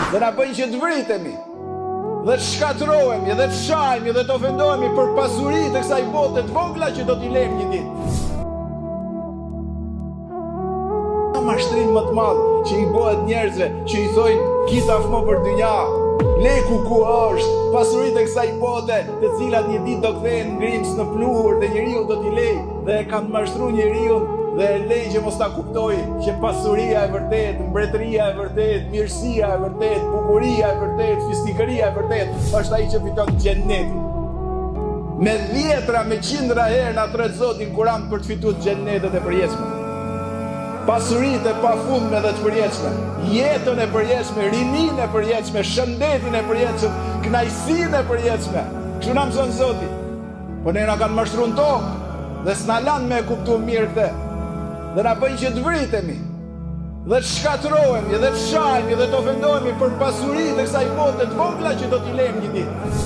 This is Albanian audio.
Dhe na bëjnë që të vritemi dhe të shkatërrohemi dhe të shajmë dhe të ofendohemi për pasuri të kësaj bote të vogla që do t'i lejmë një ditë. Ka mashtrim më të madh që i bëhet njerëzve që i thojnë ki taf më për dynja, leku ku është, pasuritë e kësaj bote, të cilat një ditë do kthehen në grimcë në pluhur dhe njeriu do t'i lejë dhe e kanë mashtru njeriun dhe e lejnë që mos ta kuptojë që pasuria e vërtetë, mbretëria e vërtetë, mirësia e vërtetë, bukuria e vërtetë, fisnikëria e vërtetë është ai që fiton xhennetin. Me dhjetra, me qindra herë na thërret Zoti në Kuran për të fituar xhennetet e përjetshme. Pasuritë e pafundme dhe të përjetshme, jetën e përjetshme, rininë e përjetshme, shëndetin e përjetshëm, kënaqësinë e përjetshme. Kështu na mëson Zoti. Po ne na kanë mashtru në tokë dhe s'na lanë me e kuptu mirë këtë. Dhe na bëjnë që të vritemi dhe të shkatërrohemi dhe të shajmë dhe të ofendohemi për pasuri të kësaj bote të vogla që do t'i lejmë një ditë.